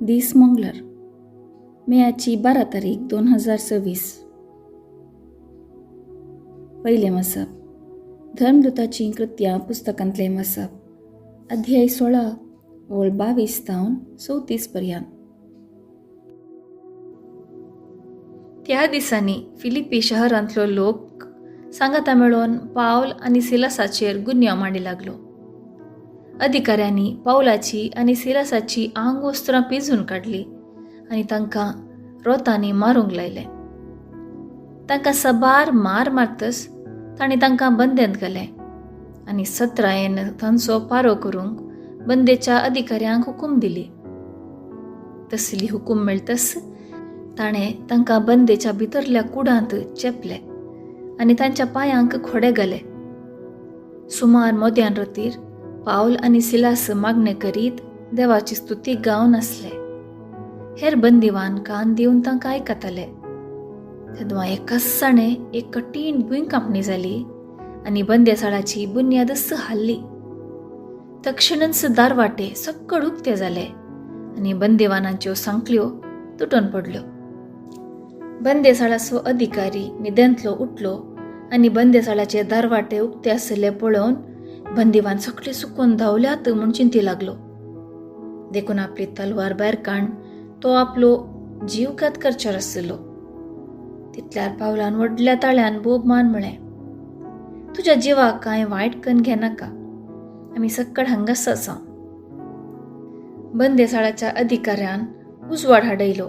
दीस मंगळार, मेयाची 12 तारीख 2026. पयलें वाचप, धर्मदूताचीं कृत्यां पुस्तकांतलें वाचप, अध्याय 16, ओळ 22 तावन 34 पर्यंत. त्या दिसांनी फिलिपी शहरांतलो लोक सांगाता मेळोवन पावल आनी सिलासाचेर गुन्यांव मांडी लागलो. अधिकाऱ्यांनी पावलाची आनी सिलासाची आंगवस्त्रां पिंजून काडली आनी तांकां रोतांनी मारूंक लायले. तांकां सबार मार मारतच तांणी तांकां बंदेंत घाले आनी सत्रायेन तांचो पारो करूंक बंदेच्या अधिकाऱ्यांक हुकूम दिली. तसली हुकूम मेळतच ताणें तांकां बंदेच्या भितरल्या कुडांत चेपले आनी तांच्या पांयांक खोडे घाले. सुमार मध्यान रातीर पावल आनी सिलास मागणें करीत देवाची स्तुती गावन आसले. हेर बंदिवान कान दिवन तांकां आयकताले. तेदवा एकाच एक कठीण भुंयकांपणी जाली आनी बंदेसाळाची बुन्यादच हाल्ली. तक्षणच दारवाटे सक्कड उक्ते जाले आनी बंदिवानांच्यो सांकल्यो तुटून पडल्यो. बंदेसाळाचो अधिकारी न्हिदेंतलो उठलो आनी बंदेसाळाचे दारवाटे उक्ते आशिल्ले पळोवन बंदिवान सगळे सुकून धांवल्यात म्हूण चिंती लागलो. देखून आपली तलवार भायर काडून तो आपलो जीव घात करचेर आशिल्लो. तितल्यार पावलान व्हडल्या ताळ्यान बोब मान म्हळें, तुज्या जिवाक कांय वायट कन्न घेनाका, आमी सक्कड हांगाच आसा. बंदेसाळाच्या अधिकाऱ्यान उजवाड हाडयलो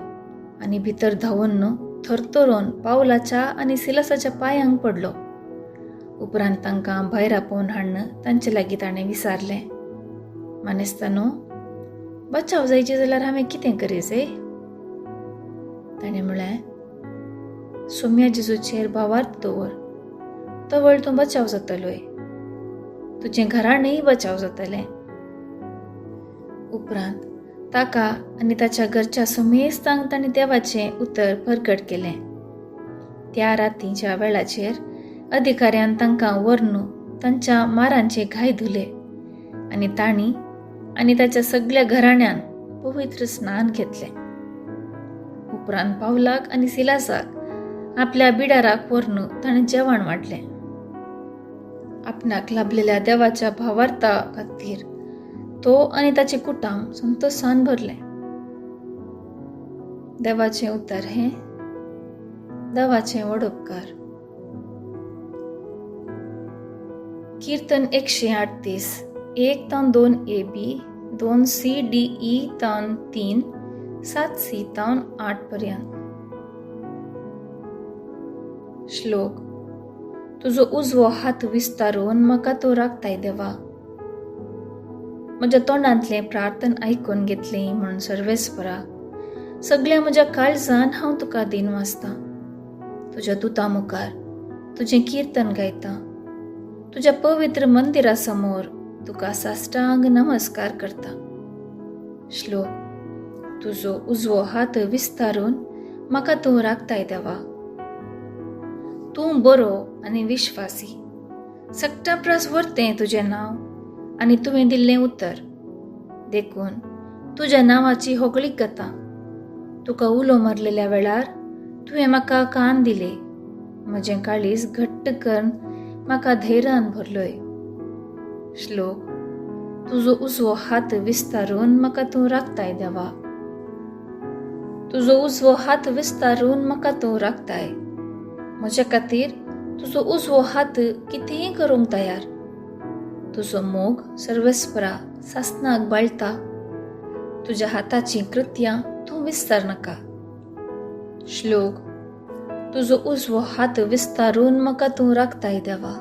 आनी भितर धांवून थरथरून पावलाच्या आनी सिलासाच्या पांयांक पडलो. उपरांत तांकां भायर आपोवन हाडून तांचे लागीं ताणें विचारलें, मानेस्तानो, बचाव जायचे जाल्यार हांवें कितें करी जाय? ताणें म्हळें, सोम्या जेजूचेर भावार्थ दवर, तवळ तूं बचाव जातलोय, तुजें घराणेंय बचाव जातलें. उपरांत ताका आनी ताच्या घरच्या समेस्तांक ताणें देवाचें उतर परगट केलें. त्या रातीच्या वेळाचेर अधिकाऱ्यान तांकां व्हरून तांच्या मारांचे घाय धुले आनी तांणी आनी ताच्या सगळ्या घराण्यान पवित्र स्नान घेतलें. उपरांत पावलाक आनी सिलासाक आपल्या बिडाराक व्हरून ताणें जेवण वाडलें. आपणाक लाभलेल्या देवाच्या भावार्था खातीर तो आनी ताचें कुटुंब संतोशान भरलें. देवाचें उतर हें देवाचें व्हड उपकार. कीर्तन 138, 1 तावन 2 A B, 2 C D E तावन 3, 7 सी तावन 8 पर्यंत. श्लोक, तुजो उजवो हात विस्तारून म्हाका तूं राखताय देवा, म्हज्या तोंडांतलें प्रार्थन आयकून घेतलें म्हूण सर्वेस्परा, सगळ्या म्हज्या काळजान हांव तुका दीन वाचतां. तुज्या दुता मुखार तुजें किर्तन गायतां, तुज्या पवित्र मंदिरा समोर तुका साष्टांग नमस्कार करता. श्लोक, तुजो उजवो हात विस्तारून म्हाका तूं राखताय देवा. तूं बरो आनी विश्वासी, सगटा प्रास व्हरतें तुजें नांव आनी तुवें दिल्लें उतर, देखून तुज्या नांवाची होगळीक जाता. तुका उलो मारलेल्या वेळार तुवें म्हाका कान दिले, म्हजें काळीज घट्ट करून म्हाका धैर्यान भरलोय. श्लोक, तुजो उजवो हात विस्तारून म्हाका तूं राखताय देवा. तुजो उजवो हात विस्तारून म्हाका तूं राखताय, म्हज्या खातीर तुजो उजवो हात कितेंय करूंक तयार. तुजो मोग सर्वेस्परा सासनाक बाळटा, तुज्या हाताचीं कृत्यां तूं विस्तार नाका. श्लोक, तुजो उजवो हात विस्तारून म्हाका तूं राखताय देवा.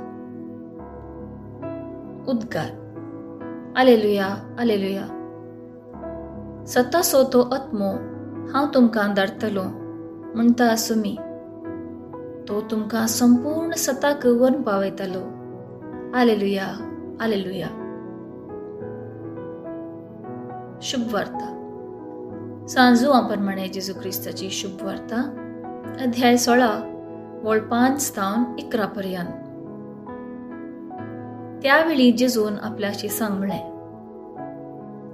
उद्गार, आलेलुया आलेलुया. सतासो तो आत्मो हांव तुमकां धाडटलो म्हणटा आसुमी, तो तुमकां संपूर्ण सताक व्हरून पावयतलो. आलेलुया आलेलुया. शुभ वार्ता. सांजुआ प्रमाणे जेजू क्रिस्ताची शुभ वार्ता, अध्याय 16, वळ 5 तावन 11 पर्यंत. त्यावेळी जेजून आपल्याशी सांग म्हळें,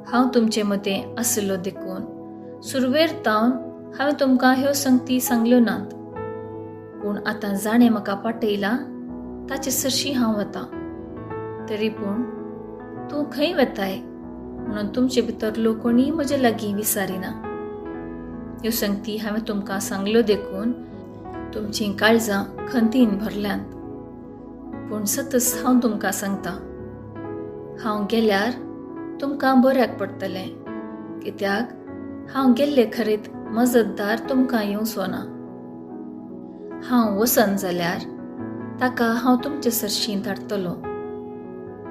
हांव तुमचे मदें आशिल्लो देखून सुरवेर तावन हांवें तुमकां ह्यो संगती सांगल्यो नात, पूण आतां जाणें म्हाका पाटयला ताचे सरशीं हांव वतां. तरी पूण तूं खंय वेताय म्हणून तुमचे भितरलो कोणीय म्हजे लागीं विसारिना. ह्यो संगती हांवें तुमकां सांगल्यो देखून तुमचीं काळजां खंतीन भरल्यांत. पूण सतच हांव तुमकां सांगतां, हांव गेल्यार तुमकां बऱ्याक पडटलें, कित्याक हांव गेल्ले खरीत मजतदार तुमकां येवचो ना. हांव वचन जाल्यार ताका हांव तुमचे सरशीं धाडटलो.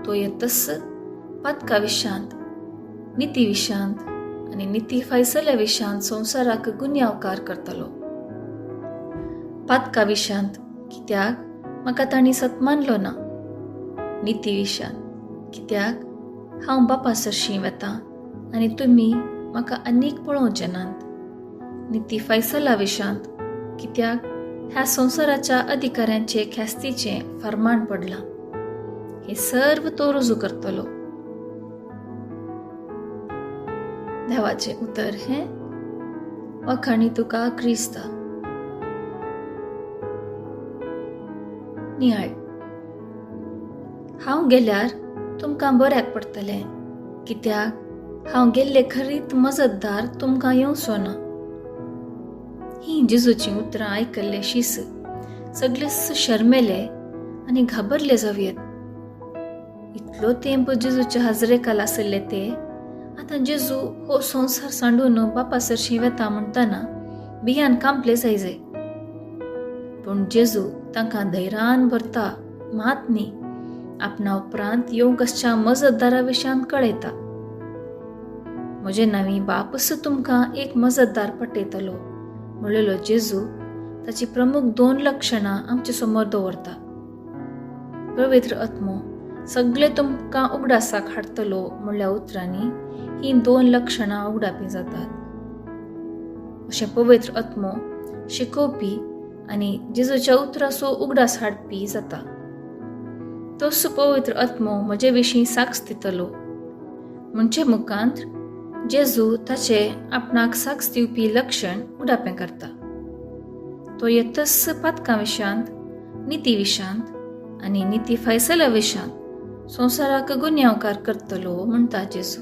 तो येतच पातका विशांत, निती विशांत आनी निती फायसल्या विशांत संवसाराक गुन्यांवकार करतलो. पातका विशांत कित्याक म्हाका तांणी सत मानलो ना. निती विशांत कित्याक हांव बापा सरशीं वतां आनी तुमी म्हाका आनीक पळोवचे नात. निती फैसला विशांत कित्याक ह्या संवसाराच्या अधिकाऱ्यांचे ख्यास्तीचें फर्माण पडलां. हे सर्व तो रुजू करतलो. देवाचें उतर हें. वाखाणी तुका क्रिस्ता. नियाळ. हांव गेल्यार तुमकां बऱ्याक पडटलें, कित्याक हांव गेल्ले खरीत मजतदार तुमकां येवचो ना. हीं जेजूचीं उतरां आयकल्ले शीस सगळेच शर्मेले आनी घाबरले जावयेत. इतलो तेंप जेजूच्या हाजरेकाल आसले ते आतां जेजू हो संवसार सांडून बापा सरशीं वेता म्हणटना भियान कांपले जायजे. पूण जेजू तांकां धैर्यान भरता मात न्ही, आपणा उपरांत येवंक आसच्या मजतदारा विशयान कळयता. म्हजे नांवी बापस तुमकां एक मजतदार पटयतलो म्हणलेलो जेजू ताची प्रमुख दोन लक्षणां आमचे समोर दवरता. पवित्र आत्मो सगळे तुमकां उगडासाक हाडटलो म्हणल्या उतरांनी हीं दोन लक्षणां उगडापी जातात. अशें पवित्र आत्मो शिकोवपी आनी जेजूच्या उतराचो उगडास हाडपी जाता. तोच पवित्र आत्मो म्हजे विशीं साक्ष दितलो म्हणचे मुखांत जेजू ताचे आपणाक साक्ष दिवपी लक्षण उडापें करता. तो येतच पातकां विशांत, निती विशांत आनी निती फैसला विशांत संवसाराक गुन्यांवकार करतलो म्हणटा जेजू.